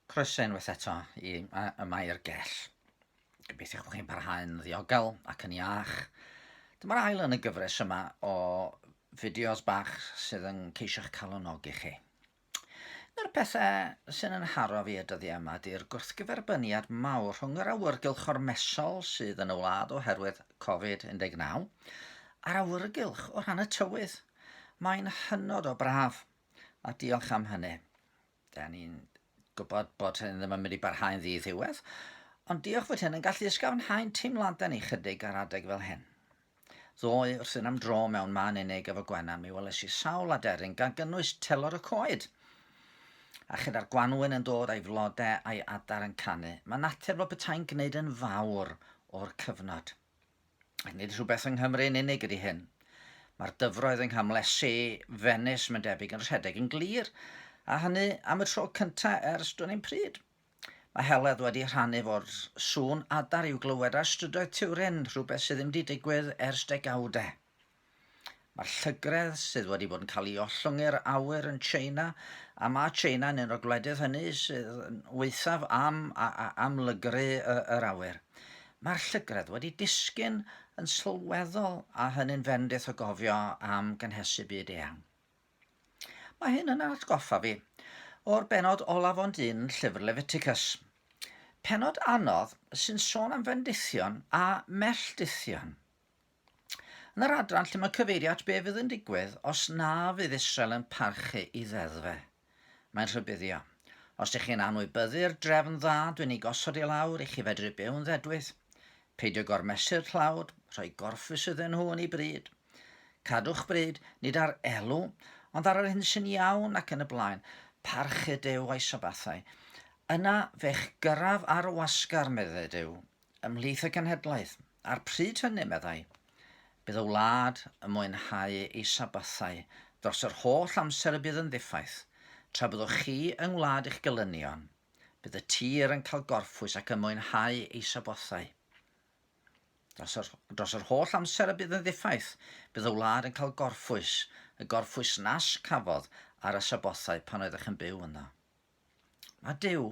Croeso unwaith eto i yma i'r gell. Gobeithio bod chi'n parhau'n ddiogel ac yn iach. Dyma'r ail yn y gyfres yma o fideos bach sydd yn ceisio'ch calonogi chi. Un o'r pethau sy'n yn haro fi y dyddiau yma ydy'r gwrthgyferbyniad mawr rhwng yr awyrgylch ormesol sydd yn y wlad oherwydd Covid-19 a'r awyrgylch o ran y tywydd. Mae'n hynod o braf, a diolch am hynny. Da ni'n gwybod bod hyn ddim yn mynd i barhau'n ddi-ddiwedd, ond diolch fod hyn yn gallu ysgafnhau'n teimladau ni chydig ar adeg fel hyn. Ddoe, wrth fynd am dro mewn man unig efo Gwenan, mi weles i sawl aderyn gan gynnwys telor y coed. A chyda'r gwanwyn yn dod a'i flodau a'i adar yn canu, mae natur fel petai'n gwneud yn fawr o'r cyfnod. Ac nid rhywbeth yng Nghymru yn unig ydy hyn. Mae'r dyfroedd yng Nghamlesi Fenis, mae'n debyg, yn rhedeg yn glir, a hynny am y tro cyntaf ers dwn i'm pryd. Mae Heledd wedi rhannu fod sŵn adar i'w glywed ar strydoedd Turin, rhywbeth sydd ddim wedi digwydd ers degawdau. Mae'r llygredd sydd wedi bod yn cael ei ollwng i'r awyr yn Tsieina, a mae Tsieina yn un o'r gwledydd hynny sydd yn waethaf am, am lygru yr awyr. Mae'r llygredd wedi disgyn yn sylweddol a hynny'n fendith o gofio am gynhesu byd eang. Mae hyn yn atgoffa fi o'r bennod olaf ond un yn llyfr Leviticus. Pennod anodd sy'n sôn am fendithion a melldithion. Yn yr adran lle mae cyfeirio at be fydd yn digwydd os na fydd Israel yn parchu i ddeddfe, mae'n rhybuddio, Os dych chi'n anwybyddu'r drefn dda dwi'n ei gosod i lawr i chi fedru byw'n ddedwydd, peidio gormesu'r tlawd, rhoi gorffwys iddyn nhw yn ei bryd. Cadw'ch bryd, nid ar elw, ond ar yr hyn sy'n iawn ac yn y blaen, parchu Duw a'i Sabathau. Yna fe'ch gyrraf ar wasgar, meddai Duw, ymhlith y genhedlaeth, a'r pryd hynny, meddai, bydd y wlad yn mwynhau ei Sabathau dros yr holl amser y bydd yn ddiffaith, tra byddwch chi yng ngwlad eich gelynion, bydd y tir yn cael gorffwys ac yn mwynhau ei Sabothau. Dros yr, dros yr holl amser y bydd yn ddiffaith, bydd y wlad yn cael gorffwys, y gorffwys nas cafodd ar y Sabothau pan oeddech yn byw ynddo. Mae Duw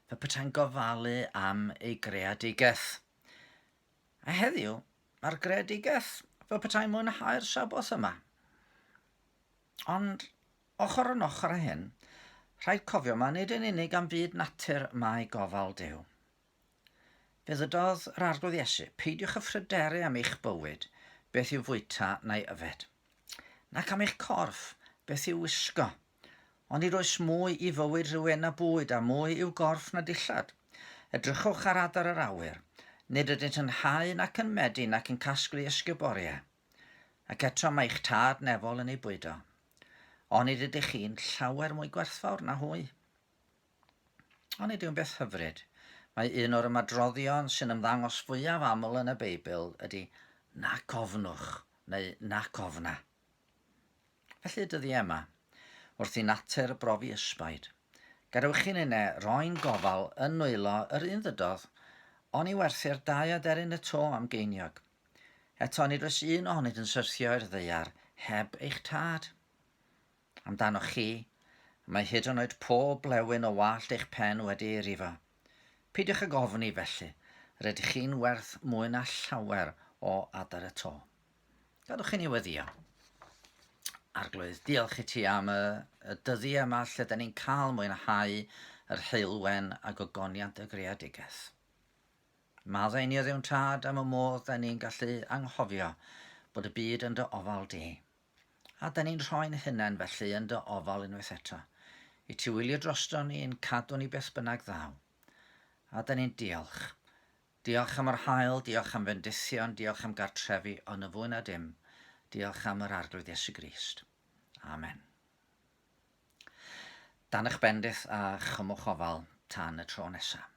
fel petai'n gofalu am ei greadigaeth. A heddiw, mae'r greadigaeth fel petai'n mwynhau'r Saboth yma. Ond, ochr yn ochr â hyn, rhaid cofio mae nid yn unig am fyd natur mae gofal Duw. Fe ddydodd yr Arglwydd Iesu, peidiwch â phryderu am eich bywyd, beth i'w fwyta na'i yfed, nac am eich corff, beth i'w wisgo. Ond nid oes mwy i fywyd rhywun na bwyd, a mwy i'w gorff na dillad. Edrychwch ar adar yr awyr, nid ydynt yn hau nac yn medi nac yn casglu ysguboriau, ac eto mae eich Tad nefol yn eu bwydo. Onid ydych chi'n llawer mwy gwerthfawr na hwy? Onid yw'n beth hyfryd? Mae un o'r ymadroddion sy'n ymddangos fwyaf aml yn y Beibl ydy nac ofnwch neu nac ofna. Felly y dyddiau yma, wrth i natur brofi ysbaid, gadewch i ninne roi'n gofal yn nwylo yr un ddydodd, oni werthir dau aderyn y to am geiniog. Eto nid oes un ohonynt yn syrthio i'r ddaear heb eich tad. Amdanoch chi, mae hyd yn oed pob blewyn o wallt eich pen wedi ei rifo. Peidiwch ag ofni felly, rydych chi'n werth mwy na llawer o adar y to. Gadwch i ni weddïo. Arglwydd, diolch i ti am y, y dyddiau yma lle da ni'n cael mwynhau yr heulwen a gogoniant y greadigaeth. Maddau ni o Dduw'n Tad am y modd da ni'n gallu anghofio bod y byd yn dy ofal di. A da ni'n rhoi'n hunain felly yn dy ofal unwaith eto, i ti wylio droston ni yn cadw ni beth bynnag ddaw. A da ni'n diolch. Diolch am yr haul, diolch am fendithion, diolch am gartrefi, ond yn fwy na dim, diolch am yr Arglwydd Iesu Grist. Amen. Dan eich bendith a chymwch ofal tan y tro nesaf.